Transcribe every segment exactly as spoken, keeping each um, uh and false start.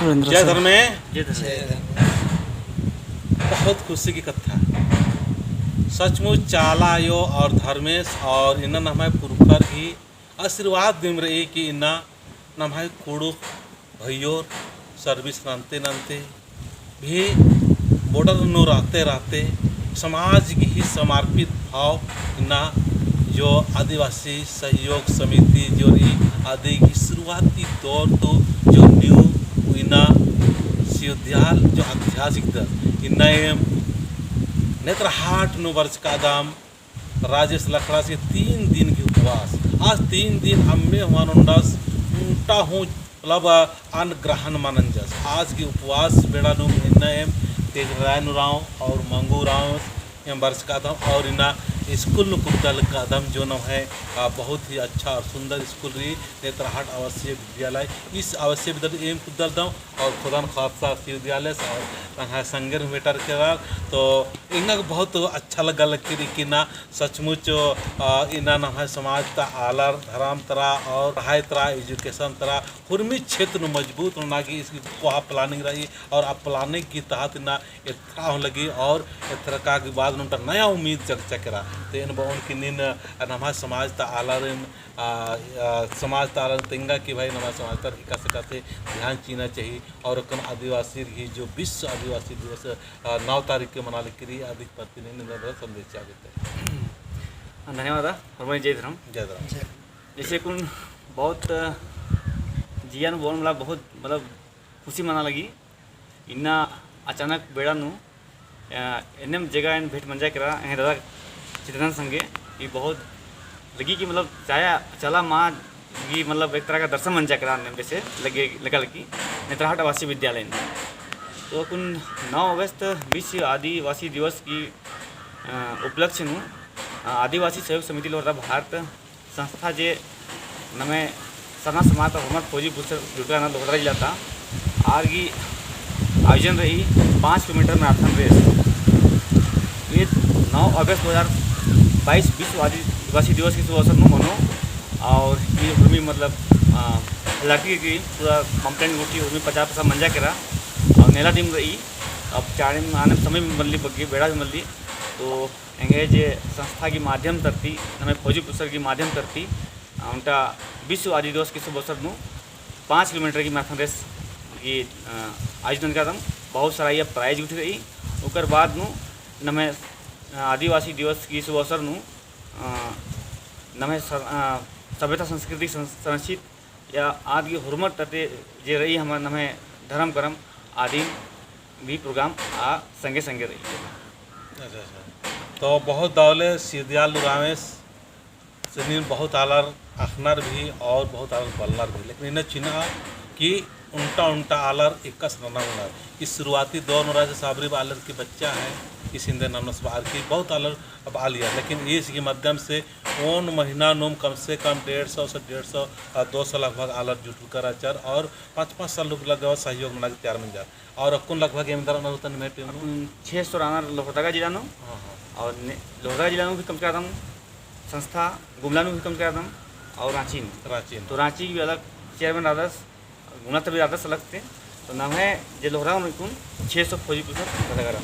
जय धर्मे। जय धर्मे। बहुत खुशी की कत्था। सचमुच चाला आयो और धर्मेस और इन्ना नम्है पुरखर गही आशीर्वाद दिम रई कि इन्ना नम्है कुँड़ुख़ भइयोर service नन्ते नन्ते भी border नू रहते रहते समाज गही समर्पित भाव इन्ना जो आदिवासी सहयोग समिति जो रई अदी गही शुरुआती दौर तो जो नींव इन्ना सियोंदियाल जो अध्याय चिच्चदस इन्ना एम नेतरहाट नू बरचकादम राजेश लकड़ास गही तीन दिन गही उपवास। आस तीन दिन अम्म हूँ मल ओंडस, ओन्टा हूँ मतलब अन्न ग्रहण मल नंजस। आस गही उपवास बेड़ा नू इन्ना एम तेजरायन उराँव और मंगू उराँव एम बरचकादम और इन्ना school नू कुद्दा लगकादम जो नम्है, आ, बहुत ही अच्छा और सुंदर school रई नेतरहाट आवासीय विद्यालय। इस आवासीय विद्यालय एम कुद्दलदम और खुदन खासा सियोंदियालेस और तंग्है संगेर हूँ भेंटारकी रअर। तो एंगा बहुत अच्छा लग्गा लगी कि इन्ना सचमुच, अ, इन्ना नम्है समाज ता आलर धरम तरा और पढ़ाई तरा, education तरा, हुरमी क्षेत्र नू मजबूत नना गे इसकी कोहा planning रई और आ planning की तहत इन्ना एथरा हूँ लगी और एथरका के बाद नू ओन्टा नया उम्मीद जगचा केरा। तो एन बओन कि नीन, अ, नम्है समाज ता आलर एन, अ, अ, समाज ता आलर तेंगा कि भाई नम्है समाज ता एकासे एकासे ध्यान चिअना चाही और अक्कुन आदिवासीर गही जो विश्व आदिवासी दिवस, अ, नौ तारीख के मना लगी रई, अदी गही प्रति नीन एन्देर संदेश चिआ गे ते। धन्यवाद, होरमर जय धर्म। जय धर्म। जय। जैसे अक्कुन बहुत जिया नू बओन मला बहुत मतलब खुशी मना लगी। इन्ना अचानक बेड़ा नू, अ, एन्नेम जगह एन भेंट मंजा केरा, एंग्है दादा चितरंजन संगे, ई बहुत लगी कि मतलब चाया, चाला माँ गही मतलब एक तरह का दर्शन मंजा केरा एन्नेम जैसे लगे, लग्गा लगी नेतरहाट आवासीय विद्यालय नू। तो अक्कुन नौ अगस्त विश्व आदिवासी दिवस गही, अ, उपलक्ष्य नू, अ, आदिवासी सहयोग समिति लोहरदगा भारत संस्था जे नम्है सरना समाज ता होरमर फौजी पुलिसर जुटकन लोहरदगा जिला ता आर गही आयोजन रई पाँच किलोमीटर marathon race। ये नौ अगस्त दो हज़ार बाईस विश्व आदिवासी दिवस के शुभ अवसर नू मनो और ये हुरमी मतलब, आ, लड़की की पूरा complaint उठी, हुरमी पचास पैसा मंजा केरा और नेला दिम रई। अब चाड़े आने समय भी मल्ली बग्गे बेड़ा भी मल्ली। तो एंग्है जे संस्था की माध्यम तरती, नम्है फौजी पुलिसर की माध्यम तरती, आ, ओन्टा विश्व आदिवासी दिवस के शुभ अवसर नू पाँच किलोमीटर की marathon race की, आ, आयोजन करदम। बहुत सारा ये prize उठी रई। ओकर बाद नू नम्है, आ, आदिवासी दिवस की शुभ अवसर नू, आ, नम्है सर-, आ, सभ्यता संस्कृति सं-, संरक्षित या आद गही होरमर तरती जे रई हमर नम्है धरम करम आदिम भी program आ संगे संगे रई। अच्छा, अच्छा। तो बहुत दव ले सिरदियाल उराँवस से नीन बहुत आलर अख़नर भी और बहुत आलर बलनर भी, लेकिन इन्ना चिन्हा कि ओन्टा ओन्टा आलर एकासे नना ओनर। ई शुरुआती दौर नू राजा साबरी बा आलर की बच्चा है, इसिंदे नमनस बा आर की बहुत आलर अब आलिया, लेकिन इस के माध्यम से ओन महीना नूम कम से कम डेढ़ सौ से डेढ़ सौ, आ, दो सौ लगभग आलर जुटुरका रहचर और पाँच पाँच सौ लोग लग्गा सहयोग मना गे तैयार मंजर। और अक्कुन लगभग एम दरा नरू तन में टीम नू? अक्कुन छह सौ रअनर लोहरदगा जिला नू। हाँ, हाँ। और ने-, लोहरदगा जिला नू भी कम से कम संस्था गुमला नू भी कम से कम और राँची नू। राँची नू। तो राँची भी अलग chairman रअदस, गुना तभी ज्यादा सलगते। तो नम्है जे लोहरदगा नू अक्कुन छह सौ फौजी पुलिसर रअदस।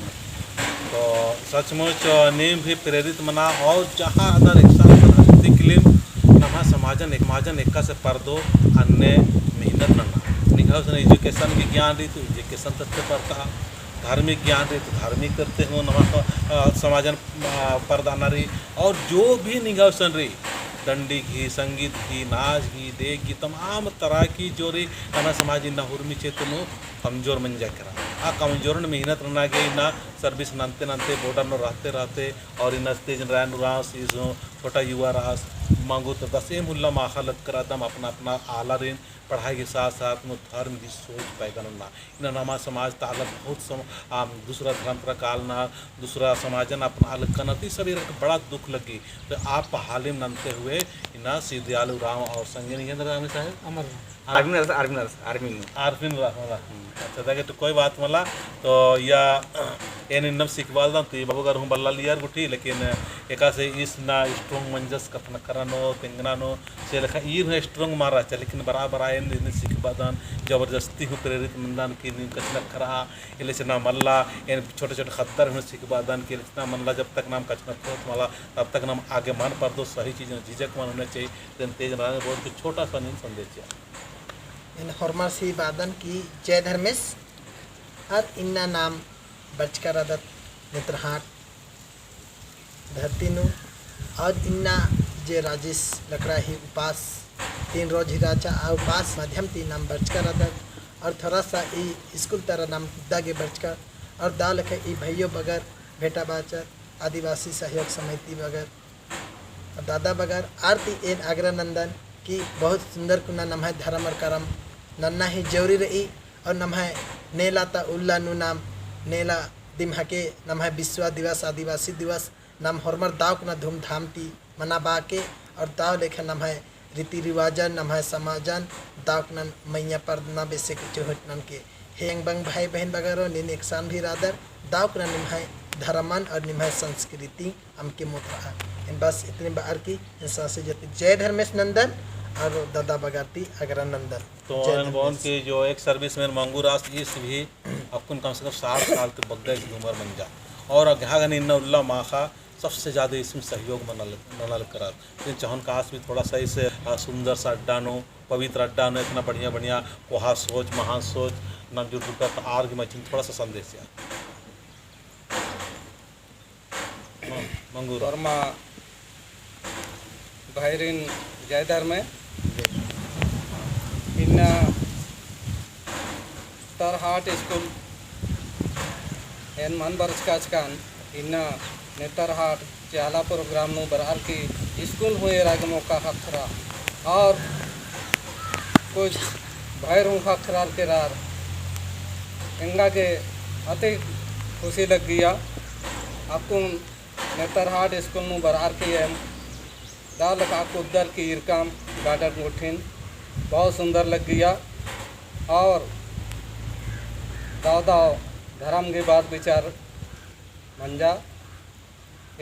तो सचमुच नीम भी प्रेरित मना और जहाँ अदर एकसन अदर शक्ति किलिम नम्है समाजन एक, समाजन एकासे परदो अन्ने मेहनत नना। निंग्है गुसन education की ज्ञान रई तो education तरती परता, धार्मिक ज्ञान रई तो धार्मिक तरती हूँ नम्है, अ, समाजन, अ, परदना रई। और जो भी निंग्है गुसन रई, डंडी गही, संगीत गही, नाच गही, देख गही, तमाम तरह की जो रई, नम्है समाज इन्ना हुरमी क्षेत्र नू कमजोर मंजा केरा। आ कमजोरन मेहनत नना गे इन्ना service नन्ते नन्ते, border नू रहते रहते, और इन्ना तेजरायन उराँवस, ईस छोटा युवा रअस, मंगू तरदस, एम उल्ला माख़ा लक्करदम अपना अपना आलारिन पढ़ाई के साथ साथ नू धर्म गही सोच पैदा नन्ना। इन्ना नम्है समाज ता आलर बहुत सम-, आम, दूसरा धर्म तरा कालनर, दूसरा समाजन अपना आलर कनर, ई सब एरर बड़ा दुख लग्गी। तो आप हालिम नन्ते हुए इन्ना सिरदियाल उराँव और संगे निंग्है एन्दरा नामे साहेब? अमर। आरफिन रअदस, आरफिन रअदस, आरफिन। आरफिन रअदस मला। हम्म। अच्छा, ताकि तो कोई बात मला, तो या एन इन्नम सिखाबअलदम, तो ई बाबू गर हूँ बल्लालियर गुट्ठी, लेकिन एकासे ईस ना strong मंजस कछनखरआ नू, तेंगना नू, से लेखा ईर हूँ strong मल रहचा, लेकिन बरा बरा एन, एन सिखाबअदन, जबरदस्ती हूँ प्रेरित मन्दन कि नीम कछनखरआ, एले चना मल्ला, एन छोटे छोटे ख़द्दर हूँ सिखाबअदन कि एले चना मल्ला, जब तक नाम कछनखरओत मला, तब तक नाम आगे मल परदो, सही चीज नू झिझक मल होना चाहिए, तेन तेज ना बोल के छोटा सा नीम संदेश चिआ। एन होरमर से बअदन कि जय धर्मेस, अर इन्ना नाम बरचका रअदत नेतरहाट धरती नू, और इन्ना जे राजेश लकड़ा ही उपास तीन रोज ही रहचा, आ उपास माध्यम ती नाम बरचका रअदत, और थोड़ा सा ई स्कूल तरा नाम कुद्दा गे बरचका, और दव लेखा ई भइयो बगर भेंटा बाचर, आदिवासी सहयोग समिति बगर, और दादा बगर आर ती एन आग्रह नन्दन कि बहुत सुंदर कुना नम्है धरम और करम नन्ना ही जरूरी रई, और नम्है नेला ता उल्ला नू नाम नेला दिम हके नम्है बिस्वा दिवस, आदिवासी दिवस, नाम होरमर दव कुना धूमधाम ती मनाबआ के, और दव लेखा नम्है रीति रिवाजन, नम्है समाजन, दव कुना मइय्याँ परदना बेसे के चुहुट ननके। हे एंग बंग भाई बहिन बगरो, नीन एकसन भी रअदर, दव कुना निम्है धरमन और निम्है संस्कृति अमके मोथरआ। एन बस इतने बअर की एन सौंसे जति जय धर्मेस नन्दन और दादा बगर ती आग्रह नन्दन। तो जय एन बओन धर्मेस। कि जो ex serviceman मंगू रास ईस भी अक्कुन कम से कम साठ साल ती बग्गे की उमर मंजा। और अगहा गने इन्ना उल्ला माख़ा सबसे ज्यादा इसमें सहयोग मना ल-, मना लगरर। लेकिन चहन कास भी थोड़ा सा इस, आ, सुंदर सा अड्डा नू, पवित्र अड्डा नू, इतना बढ़िया बढ़िया कोहा सोच, महान सोच, नाम जुड़ुरकर आर की मझी थोड़ा सा संदेश चिआ। मंगूरा। वर्मा भाईरिन जय धर्मे। इन्ना नेतरहाट स्कूल एन मल बरचका रहचकन, इन्ना नेतरहाट चाला program नू बरअर की स्कूल हूँ एरा गे मौका ख़क्खरा और कुछ भइर हूँ ख़क्खरर केरर। एंगा गे अति खुशी लग्गिया। अक्कुन नेतरहाट स्कूल नू बरअर की एम दव लेखा कुद्दर की ईरकम garden गुट्ठिन बहुत सुंदर लग्गिया। और दव दव धरम गे बात विचार मंजा।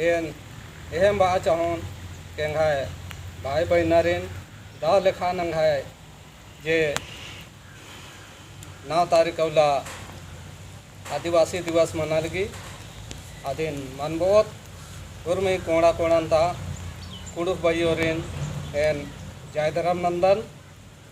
एन एहम बआ चहोन कि एंग्है भाई बहिनरिन दव लेखा नंग्है जे नौ तारीख उल्ला आदिवासी दिवस मना लगी, अदिन मनबओत उर्मी कोड़ा कोड़न ता कुँड़ुख़ भइयोरिन एन जय धरम नन्दन।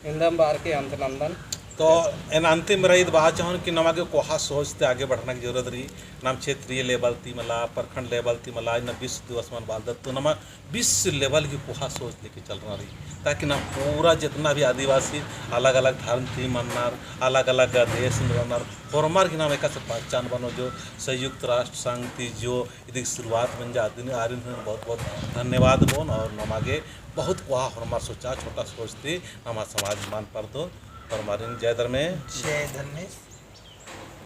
इन्दम बअर की अंत नन्दन। तो एन अंतिम रई ईद बआ चहोन कि नमा गे कोहा सोच ती आगे बढ़ना की जरूरत रई। नाम क्षेत्रीय level ती मला, प्रखंड level ती मला, इन्ना विश्व दिवस मनाबअदत, तो नमा विश्व level की कोहा सोच लेके चलना रई, ताकि नाम पूरा जितना भी आदिवासी अलग-अलग धर्म ती मनर, अलग-अलग देश में रहनर, होरमर की नाम एकासे पहचान बनो। जो संयुक्त राष्ट्र संघ ती जो इदी शुरुआत मंजा अदिन आरिन हूँ बहुत-बहुत धन्यवाद बओन और नमा गे बहुत कोहा होरमर सोचा, छोटा सोच ती नम्है समाज मल परदो। होरमारिन जय धर्मे। जय धर्मे।